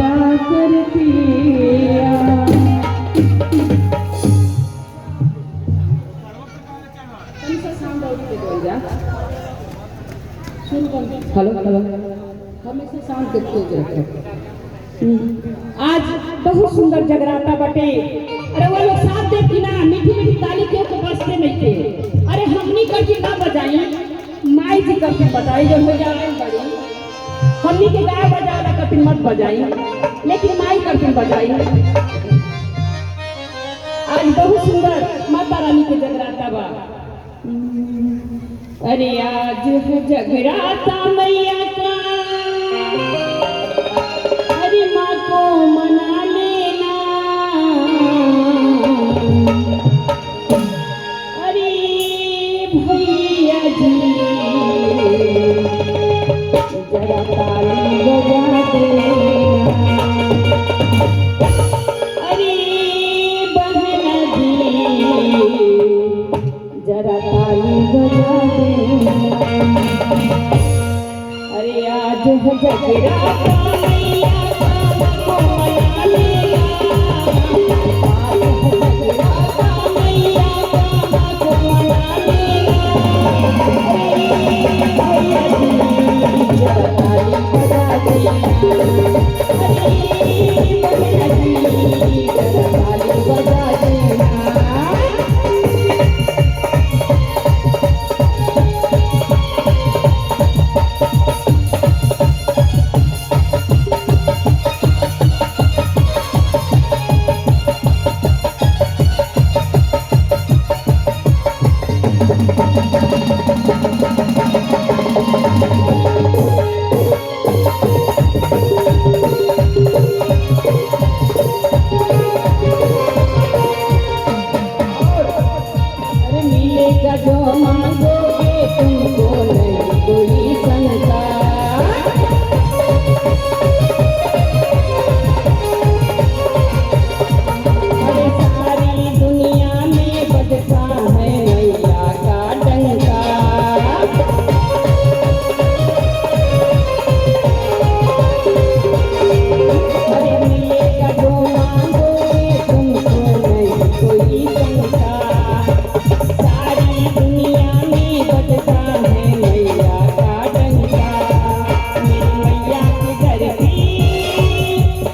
कृपा कर पिया। हेलो हेलो, हमेशा साउंड के तेज रखो। आज बहुत सुंदर जगराता बटे। अरे वो लोग साथ दे कि ना, मीठी मीठी ताली के तो बजते नहीं थे। अरे हमनी करके ना बजाई, माई जी करके बजाई जब हो जाए बड़ी। हमनी के गाय बजावला करके मत बजाई, लेकिन माई करके बजाई। आज बहुत सुंदर माता रानी के जगराता बा। अरे आज है जगराता मैया का, अरे माँ को मना लेना। अरे भैया जी जरा ताली बजा देना। अरे बहना जी जरा ताली बजा देना। अरे आज है जगराता मैया का, माँ को मना लेना। आज है जगराता मैया का, माँ को मना लेना। अरे भैया जी जरा ताली बजा देना। अरे बहना जी जरा ताली बजा देना। अरे मिलेगा जो मांगोगे तुमको नहीं कोई शंका। अरे सारी दुनिया में बजता है मैया का डंका। अरे मिलेगा जो मांगोगे तुमको नहीं कोई शंका। सारी दुनिया में बजता है मैया का डंका। मेरी मैया के दर पे,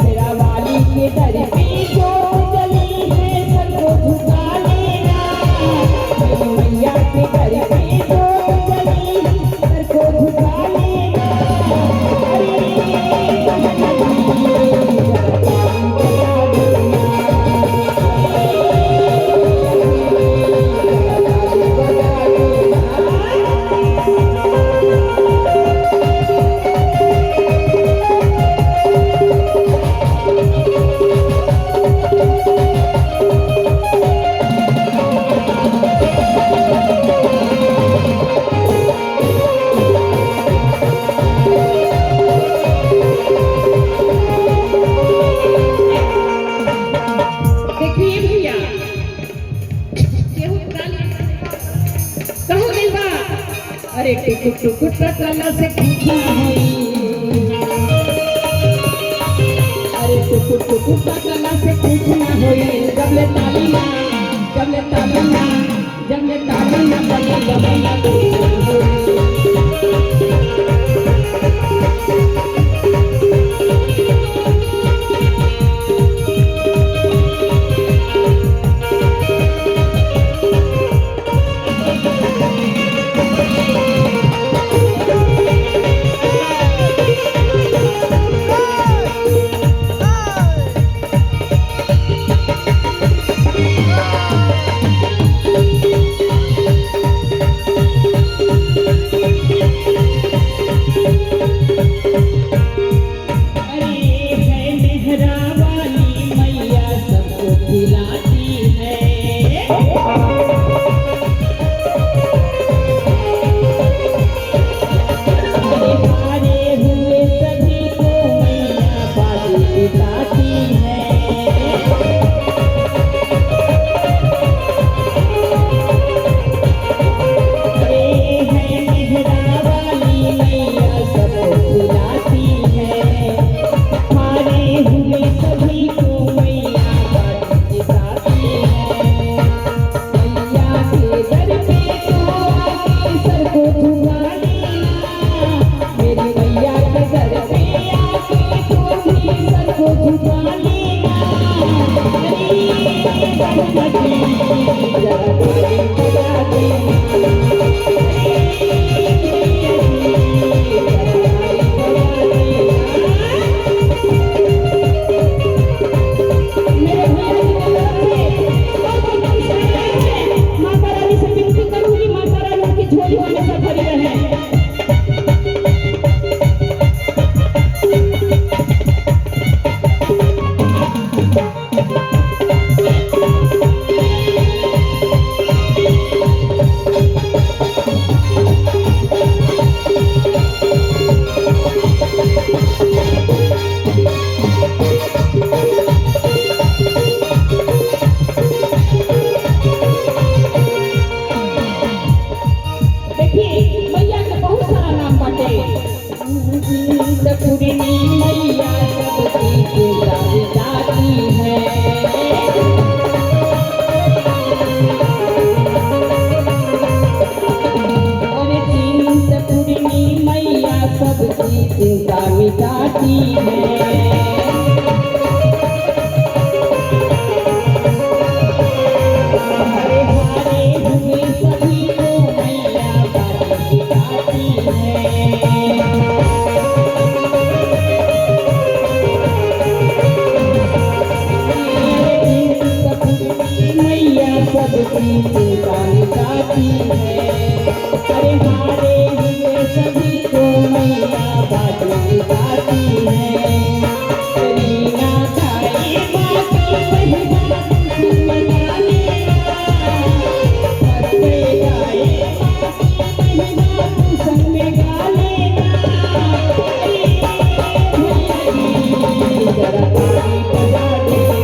तेरा वाली के दर पे जो चली है सबको झुका लेना। मेरी मैया के दर पे जो चली है सबको झुका लेना। अरे बहना जी जरा ताली बजा देना। जरा ताली बजा देना। देखिए भैया, केहू ताली कहो गइल बा। अरे टुकु टुकु टकला से कुछ ना होई। अरे टुकु टुकु टकला से कुछ ना होई। जब ले ताली ना, जब ले ताली ना, जब ले ताली ना बजे गमला कुछ ना होई। बहन जी, जरा ताली बजा देना। अरे भैया जी, जरा ताली बजा देना। मेरे भैया जी की तरफ से बहुत बहुत पुरस्कार है। माता रानी से विनती करूंगी, माता रानी की झोली हमेशा भरी रहे। देखिए मैया के बहुत सारा नाम बाटे। पूर्णी मैया सबकी चिंता मिटाती है। अरे चिंतपूर्णी मैया सबकी चिंता मिटाती है। हरे हारे हुए सभी को मैया बात दिखाती है। मैया सबकी चिंता मिटाती है। अरे हारे हुए सभी को मैया बात दिखाती है। रीना गाए माँ की महिमा तुम मना लेना। फतेह गाए माँ की महिमा तू संग में गा लेना। अरे भैया जी, जरा ताली बजा देना।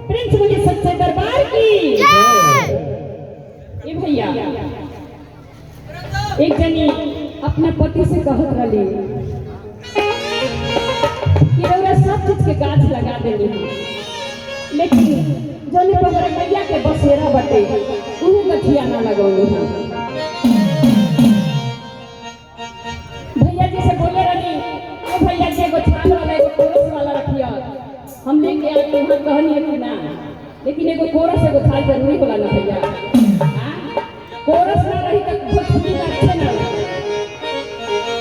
प्रिंस मुझे सच्चे दरबार की ए भैया, एक जनी अपना पति से कहत रही कि रउरा सब चीज के गाछ लगा देनी है, लेकिन जौन पर हमरा मैया के बसेरा बटे उहू गठिया ना लगौनी है। भैया जी से बोले रही, ओ भैया जी एगो छाल वाला एगो कोरस वाला रखिया, हम लेके आए वहाँ कहनी है कि ना, लेकिन एगो कोरस एगो छाल जरूरी होला ना भैया। हाँ? कोरस ना रही तो भोजपुरी ना अच्छे ना लगे।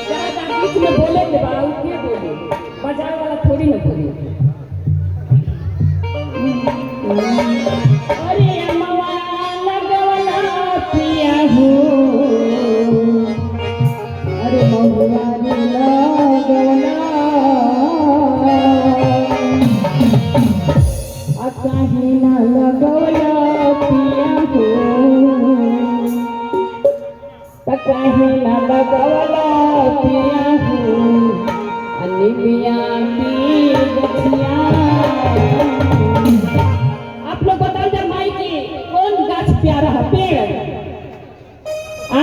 जहाँ जहाँ बीच में बोले के बा उ के बोले, बाजार वाला थोड़ी ना बोले। अरे अमवा लगवला पिया हो, अरे महुआ रे लगवला, आ काहे ना लगवला पिया हो, त काहे ना लगवला पिया हो, आ निमिया की गछिया। आप लोग बताओ जब माई के कौन गाछ प्यारा है, पेड़ आ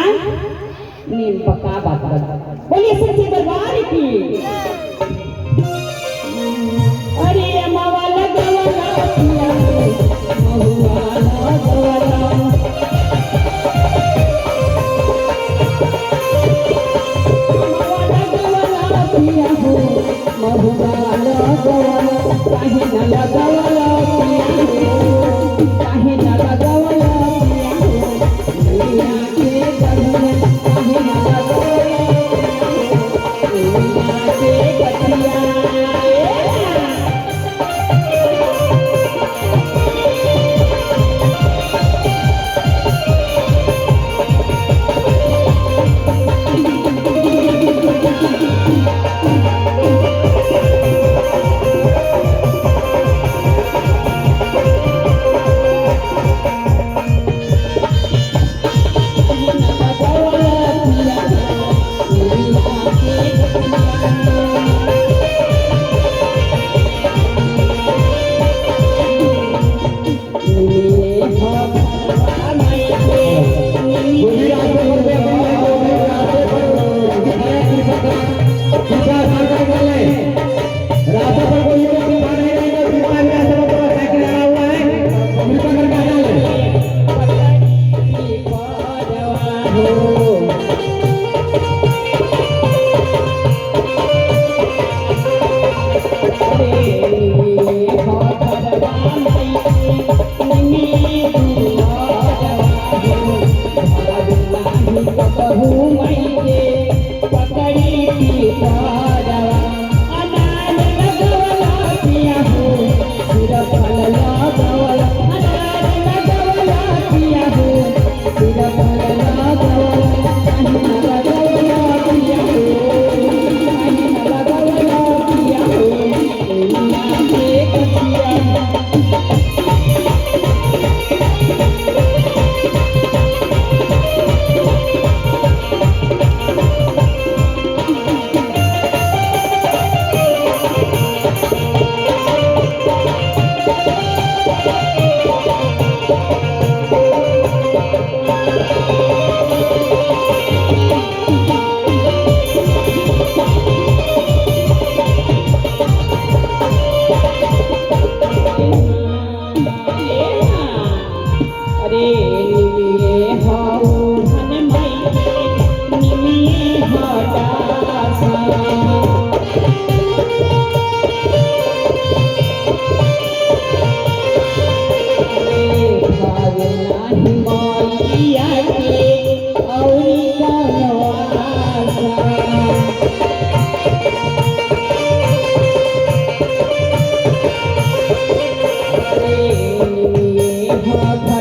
नीम पक्का बात बता। बोलिए सच्चे दरबार की। अरे अमावा लगवला पिया हो, महुआ लगवला, अमावा लगवला पिया हो, महुआ लगवला, काहे न लगवला पिया हो, काहे न लगवला पिया हो, मिया के गढ़ काहे न लगवला हा।